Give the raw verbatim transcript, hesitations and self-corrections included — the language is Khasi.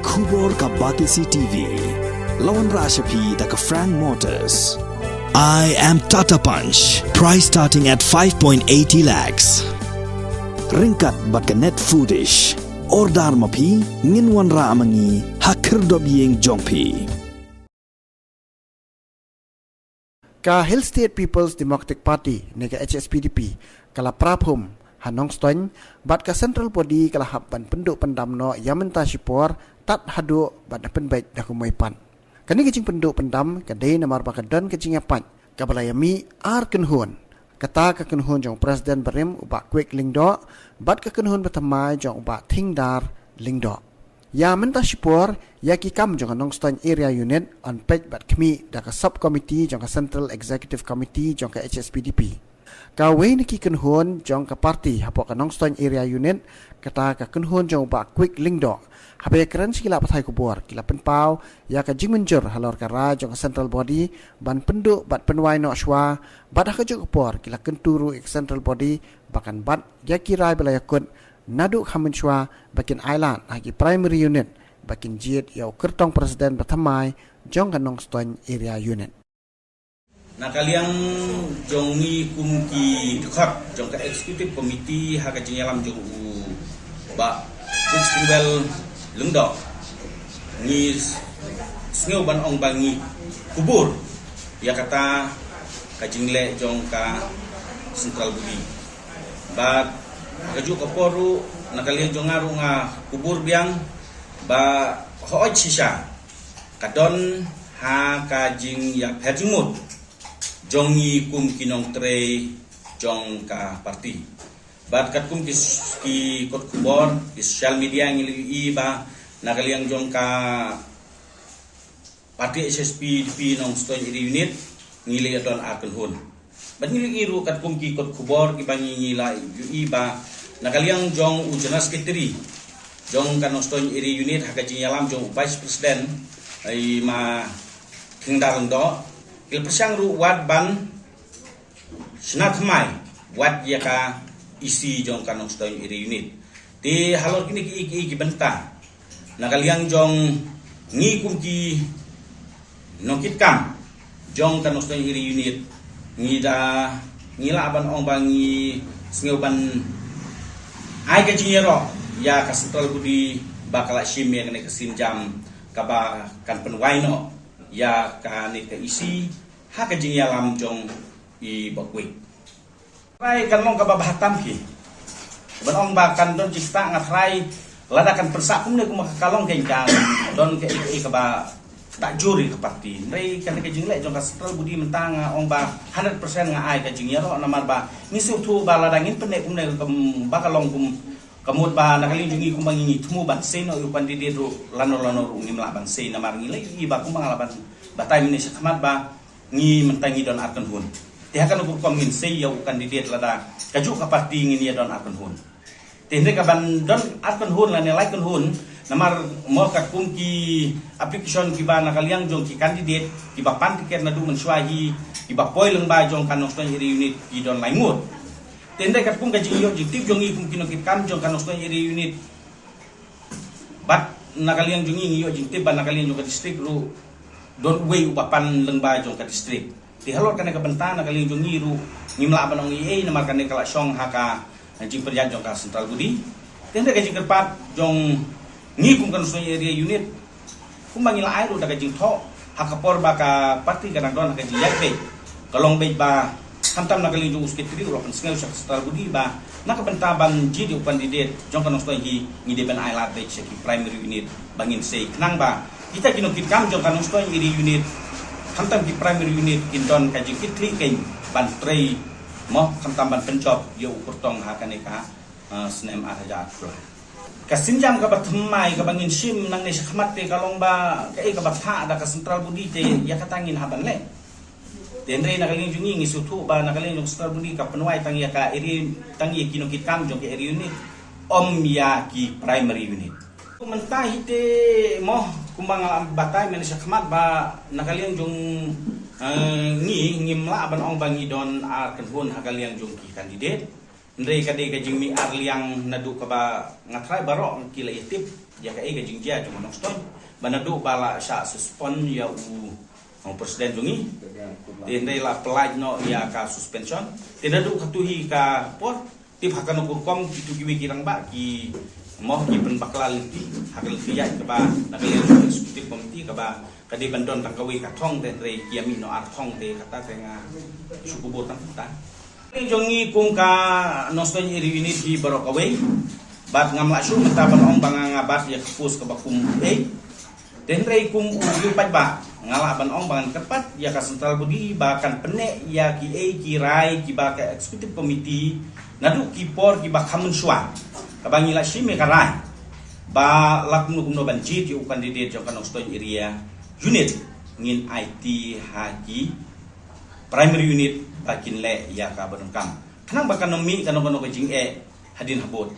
Khubor ka Batesi T V. La wanrah sha phi da ka Frank Motors. I am Tata Punch. Price starting at five point eighty lakhs. Ryngkat bad ka Net Foodish. Order ma phi, ngin wanrah ma ngi ha khyrdop ïing jong phi. Ka Hill State People's Democratic Party ne ka H S P D P ka la pra phum ha Nongstoiñ, bad ka Central Body ka la hap ban pynduh pyndam noh ïa mynta shipor tad haduh ban da pynbeit da kumwei pat. Kane ka jingpynduh pyndam ka dei namar ba ka don ka jingïapait kaba la ïamih ar kynhun. Kata ka kynhun jong President barim u Bah Kwek Lyngdoh bad ka kynhun bathymmai jong u Bah Thingdar Lyngdoh. Ïa mynta shipor, ïa ki kam jong ka Nongstoiñ Area Unit yn peit bad khmih da ka Sub Committee jong ka Central Executive Committee jong ka H S P D P. Kawei na ki kynhun jong ka party hapoh ka Nongstoiñ Area Unit, kata ka kynhun jong u Bah Kwek Lyngdoh, haba ïakren sha ki lad pathai khubor, ki la pynpaw ïa ka jingmynjur halor ka rai jong ka Central Body ban pynduh bad pynwai noh shuwa, bad ha kajuh ka por ki la kyntu ruh ïa ka Central Body ba kan bat ïa ki rai ba la ïakut naduh mynshwa ba kin ailad ha ki Primary Unit ba kin jied ïa u kyrtong President bathymmai jong ka Nongstoiñ Area Unit. Na ka liang jong ngi kum ki dkhot jong ka Executive Committee ha ka jingïalam jong u Bah Christobel Lyngdoh, ngi sngew ban ong ba ngi kubur ïa kata ka jingleh jong ka Central Body. Bad ha kajuh ka por ruh, na ka liang jong nga ruh nga kubur biang ba hooid shisha ka don ha ka jingïapher jingmut jong ngi kum ki nongtrei jong ka party. Bad katkum ki s-, ki kot khubor, ki social media ngi la ïohi ba na ka liang jong ka party H S P D P Nongstoiñ Area Unit ngi la ïa don ar kynhun. Bad ngi la ïohi ruh katkum ki kot khubor kiba ngi, ngi la ïohi ba na ka liang jong u General Secretary jong ka Nongstoiñ Area Unit ha ka jingïalam jong u Vice President, i Ma Thingdar Lyngdoh, ki la pyrshang ruh wat ban shna thymmai wat ïa ka E C jong ka Nongstoiñ Area Unit. Te halor kine ki, ki, ki bynta, na ka liang jong ngi kum ki nongkitkam jong ka Nongstoiñ Area Unit, ngi da, ngi lah ban ong ba ngi sngew ban ai ka jingïaroh ïa ka Central Body ba ka la shim ïa kane ka sienjam kaba kan pynwai noh ïa kane ka E C ha ka jingïalam jong i Bah Kwek. Trai kan long kaba bha tam ki. Ban ong ba kan don jingktah, nga trai lada kan pynsah kumne kumba ka long kein, kan don kaei kaei kaba da jur ïa ka party. Hynrei kane ka jingleh jong ka Central Body mynta nga ong ba hundred percent nga ai ka jingïaroh namar ba ngi sngewthuh ba lada ngin pynneh kumne kum ba ka long kum ka mut ba na ka liang jong ngi kumba ngi, ngi thmu ban sei noh ïa u candidate ruh lano lano ruh ngim lah ban sei namar ngi la ïohi ba kumba nga la ban batai mynne shakhmat ba ngi mynta ngi don ar kynhun. Te ha kano ka rukom ngin sei ïa u candidate lada kajuh ka party ngin ïa don ar kynhun. Te hynrei ka ban don ar kynhun lane lai kynhun namar mo katkum ki application kiba na ka liang jong ki candidate kiba pan tiket naduh mynshuwa hi, kiba poi lyngba jong ka Nongstoiñ Area Unit ki don lai ngut. Te hynrei katkum ka jingïoh jingtip jong ngi kum ki nongkitkam jong ka Nongstoiñ Area Unit, bad na ka liang jong ngi ngi ïoh jingtip ba na ka liang jong ka district ruh don uwei uba pan lyngba jong ka district. Te halor kane ka bynta na ka liang jong ngi ruh ngim lah ban ong ei ei namar kane ka la shong ha ka jingpynïaid jong ka Central Body. Te hynrei ka jingkyrpad jong ngi kum ka Nongstoiñ Area Unit, kumba ngi la ai ruh da ka jingthoh ha ka por ba ka party ka dang don ha ka jingïaid beit, ka long beit ba khamtam na ka liang jong u secretary u la pynsngew sha ka Central Body ba na ka bynta ban jied ïa u candidate jong ka Nongstoiñ hi ngi dei ban ai lad beit sha ki Primary Unit ba ngin sei, khnang ba kita ki nongkitkam jong ka Nongstoiñ Area Unit, khamtam ki Primary Unit, kin don ka jingkitkhlieh kein ban trei mo, khamtam ban pynjop ïa u kyrtong ha kane ka, ah, snem ar hajar arphew lai. Ka sienjam kaba thymmai kaba ngin shim nangne shakhmat te ka long ba kaei kaba thah da ka Central Body te ïa kata ngin hap ban leh. Te hynrei na ka liang jong ngi ngi sngewthuh ba na ka liang jong ka Central Body ka pynwai tang ïa ka area, tang ïa ki nongkitkam jong ka Area Unit, ym ïa ki Primary Unit. Mynta hi te mo, kumba nga la batai mynne shakhmat ba na ka liang jong, eh, ngi, ngim lah ban ong ba ngi don ar kynhun ha ka liang jong ki candidate. Hynrei ka dei ka jingmih ar liang naduh kaba nga trai baroh ki la ïa tip. Ïa kaei ka jingjia jong ka Nongstoiñ ba naduh ba la shah suspend ïa u, u president jong ngi. Te hynrei la pyllait noh ïa ka suspension. Te naduh katu hi ka por, tip ha kano ka rukom kitu kiwei ki rangbah ki mo ki pynbakla lynti ha ka lynti ïaid kaba na ka liang jong ka executive committee kaba ka dei ban don tang kawei ka thong, te hynrei ki ïa mih noh ar thong, te kata te nga shu kubur tang kata. Jong ngi kum ka Nongstoiñ Area Unit hi baroh kawei. Bad ngam lah shuh mynta ban ong ba nga nga bat ïa ka post kaba kum ei. Te hynrei kum u riew paidbah nga lah ban ong ba ngan kyrpad ïa ka central body ba kan pynneh ïa kiei ki rai kiba ka executive committee naduh ki por kiba kham mynshuwa, kaba ngi la shim ïa ka rai ba la kumno kumno ban jied ïa u candidate jong ka Nongstoiñ Area Unit, ngin aiti ha ki primary unit ba kin leh ïa kaba donkam, khnang ba kan ym mih kano kano ka jingeh hadien habud.